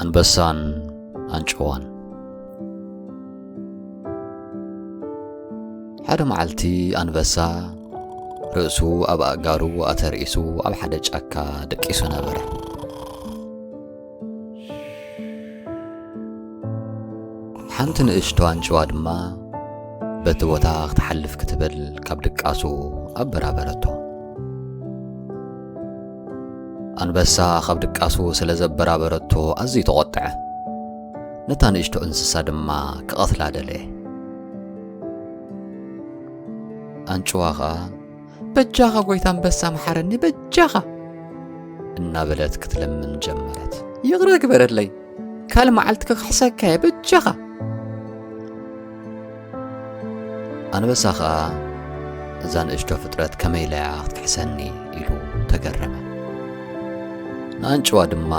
ኣንበሳን ኣንጭዋን። ሓደ መዓልቲ ኣንበሳ ርእሱ ኣብ ኣእጋሩ ኣተርኢሱ ኣብ ሓደ ጫካ ደቂሱ ነበረ። ሓንቲ ንእሽቶ ኣንጭዋ ድማ በቲ ቦታ ክትሓልፍ ክትብል ካብ ድቃሱ ኣበራበረቶ። ኣንበሳ ካብ ድቃሱ ስለ ዘበራበረቶ ኣዝዩ ተቖጥዐ። ነታ ንእሽቶ እንስሳ ድማ ክቐትላ ደለየ። ኣንጭዋ ኸኣ፣ "በጃኻ ጐይታ ኣንበሳ መሓረኒ፣ በጃኻ!" እናበለት ክትለምን ጀመረት። "ይቕረ ግበረለይ፣ ካልእ መዓልቲ ክኽሕሰካ እየ፣ በጃኻ!" ኣንበሳ ኸኣ፣ "እዛ ንእሽቶ ፍጥረት ከመይ ኢላ እያ ክትክሕሰኒ?" ኢሉ ተገረመ። ንኣንጭዋ ድማ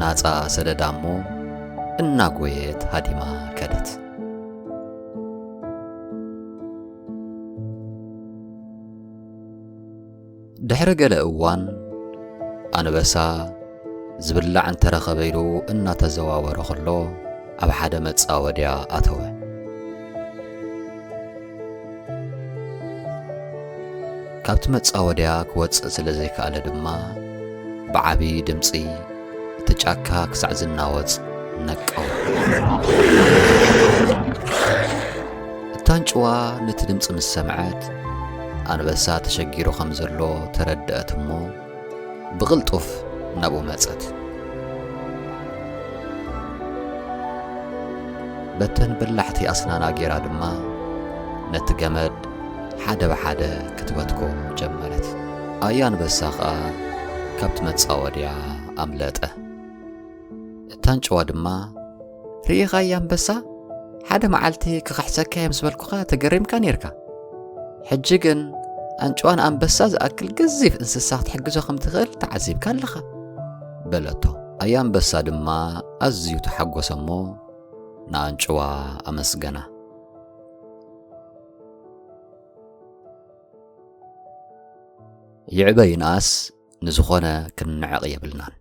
ናጻ ሰደዳ እሞ እናጎየት ሃዲማ ከደት። ድሕሪ ገለ እዋን ኣንበሳ ዝብላዕ እንተረኸበ ኢሉ እናተዘዋወረ ኸሎ ኣብ ሓደ መጻወድያ ኣተወ። ካብቲ መጻወድያ ክወጽእ ስለ ዘይከኣለ ድማ ብዓቢ ድምጺ እቲ ጫካ ክሳዕ ዝናወጽ ነቀወ። እታ ኣንጭዋ ነቲ ድምጺ ምስ ሰምዐት ኣንበሳ ተሸጊሩ ከም ዘሎ ተረድአት እሞ ብቕልጡፍ ናብኡ መጸት። በተን በላሕቲ ኣስናና ጌራ ድማ ነቲ ገመድ ሓደ ብሓደ ክትበትኮ ጀመረት። ኣያ ኣንበሳ ኸኣ ካብቲ መጻወድያ ኣምለጠ። እታ ኣንጭዋ ድማ፣ "ርኢኻያ ኣንበሳ? ሓደ መዓልቲ ክኽሕሰካ እየ ምስ በልኩኻ ተገሪምካ ኔርካ። ሕጂ ግን ኣንጭዋ ንኣንበሳ ዝኣክል ገዚፍ እንስሳ ክትሕግዞ ከም ትኽእል ተዓዚብካ ኣለኻ" በለቶ። ኣያ ኣንበሳ ድማ ኣዝዩ ተሓጎሰ እሞ ንኣንጭዋ ኣመስገና። ይዕበ ይንኣስ ንዝኾነ ክንንዕቕ የብልናን።